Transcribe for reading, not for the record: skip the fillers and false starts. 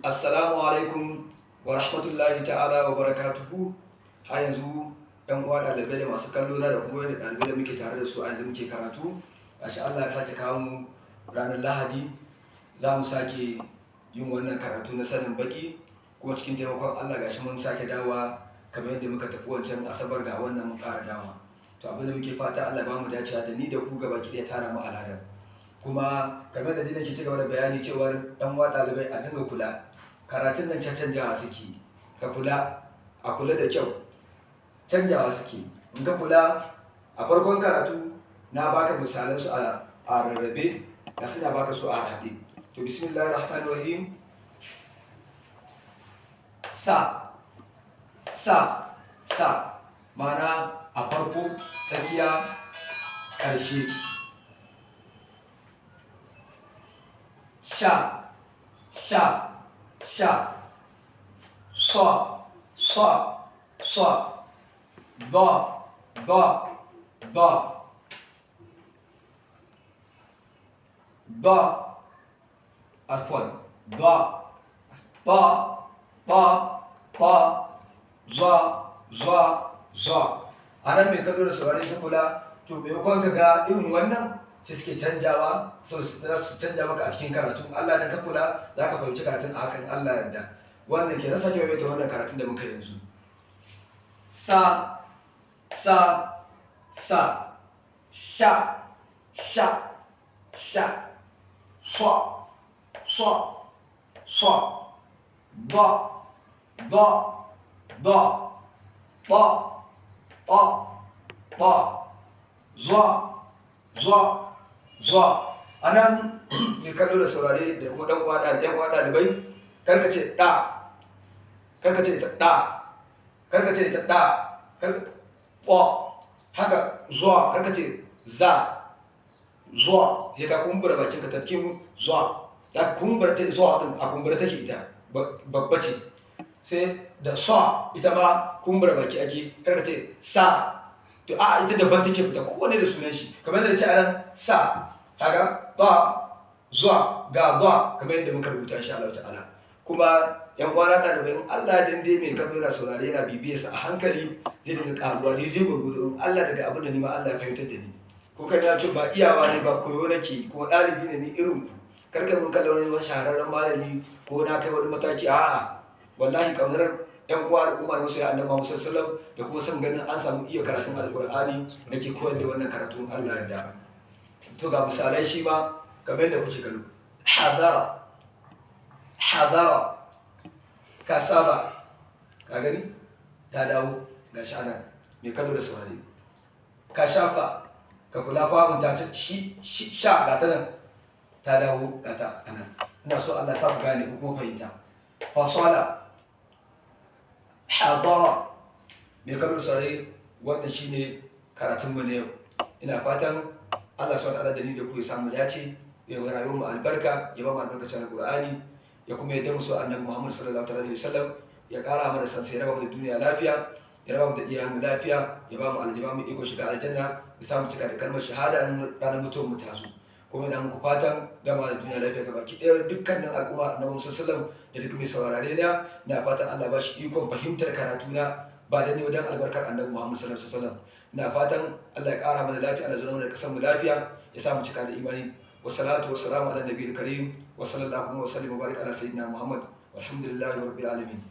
Assalamu alaikum wa rahmatullahi ta'ala wa barakatuhu. Har yanzu yan uwa ɗalibai da masu kallo na da kuma yadda ɗalibai da muke tare da su a yanzu muke karatu. Gashi Allah ya sake kawo mu ranar Lahadi, za mu sake yin wannan karatu na sanin baƙi, kuma cikin taimakon Allah gashi mun sake dawowa kamar yadda muka tafi wancan Asabar, ga wannan mun ƙara dawowa. To, abin da muke fata, Allah ya bamu dacewa da ni da ku gaba ki ɗaya, tara mu al'adar. Kuma kamar da nake ci gaba da bayani cewar ɗan uwa ɗalibai a dinga kula, karatun nan canjawa suke. Ka kula, a kula da kyau, canjawa suke. In ka kula a farkon karatu, na baka misalan su a rarrabe, ga suna baka su a haɗe. To, bismillahir rahmanir rahim. Sa, sa, sa, ma'ana a farko, tsakiya, ƙarshe. Sha, sha, sha. Sa, sa, sa. Ba, ba, ba. Ba, afwan, ba, ta, ta, ta. Za, za, za. A nan, mai kallo da saurari, ka kula. To, maimakon ka ga irin wannan, sai suke canjawa, so za su canja maka a cikin karatu. Allah dan ka kula, za ka fahimci karatun a hakan, Allah yarda. Wannan ke na sake maimaita wannan karatun da muka yanzu. Sa, sa, sa. Sha, sha, sha. Sa, sa, sa. Ba, ba, ba. Ta, ta, ta. Za, za, za. A nan, mai kallo da saurare da kuma ɗan uwa ɗan uwa ɗalibai, kar ka ce ɗa, kar ka ce ita ɗa, kar ka ce ita ɗa, kar ƙwa haka zuwa, kar ka ce za, zuwa. Sai ka kumbura bakin ka, tafki mu zuwa, za ka kumbura ta zuwa ɗin, a kumbura take, ita babba ce. Sai da sa, ita ma kumbura baki ake, kar ka ce sa. To, a ita daban take fita, kowanne da sunan shi. Kamar yadda ce a nan sa, haka ba zuwa ga ba, kamar yadda muka rubuta, insha Allah ta'ala. Kuma yan uwana ɗalibai, in Allah dan dai mai kallo yana saurare, yana bibiyar sa a hankali, zai dinga karuwa daidai gurgudu, in Allah daga abin da ni ma Allah ya fahimtar da ni. Ko kan ya ce ba iyawa ne ba, koyo nake, kuma ɗalibi ne ni irin ku. Kar ka mun kallon wani shahararren malami ko na kai wani mataki, a'a, wallahi kaunar yan uwa al'umma da masoya Annabi Muhammad sallallahu alaihi wasallam da kuma son ganin an samu iya karatun Alqur'ani nake koyar da wannan karatun, Allah ya yarda. To, ga misalai shi ma kamar yadda kuke kallo. Hadara, hadara. Kasaba, ka gani ta dawo, ga shi ana mai kallo da saurari. Ka shafa, ka kula, fa'un ta shi sha, ga ta nan ta dawo, ga ta anan. Ina so Allah ya sa ku gane ku kuma fahimta. Fasala, hadara. Mai kallo da saurari, wannan shine karatunmu na yau. Ina fatan Allah subhanahu wa ta'ala da ni da ku ya samu dace, ya yi rayuwar mu albarka, ya ba mu albarkacin Alqur'ani, ya kuma yadda musu Annabi Muhammad sallallahu alaihi wasallam, ya kara mana san sai, raba mu da duniya lafiya, ya raba mu da iyayen mu lafiya, ya ba mu aljiba mu iko shiga aljanna, ya samu cika da kalmar shahada ranar mutuwar mu tazo. Kuma ina muku fatan gama da duniya lafiya gabaki ɗaya, dukkanin al'umma Annabi sallallahu alaihi wasallam da duk mai saurare na. Ina fatan Allah ba shi ikon fahimtar karatu na, ba da ni dan albarkar Annabi Muhammad sallallahu alaihi wasallam. Ina fatan Allah ya ƙara mana lafiya, Allah ya zama da kasar mu lafiya, ya sa mu cika da imani. Wassalatu wassalamu ala nabiyil karim, wa sallallahu wa sallim wa barik ala sayyidina Muhammad, walhamdulillahi rabbil alamin.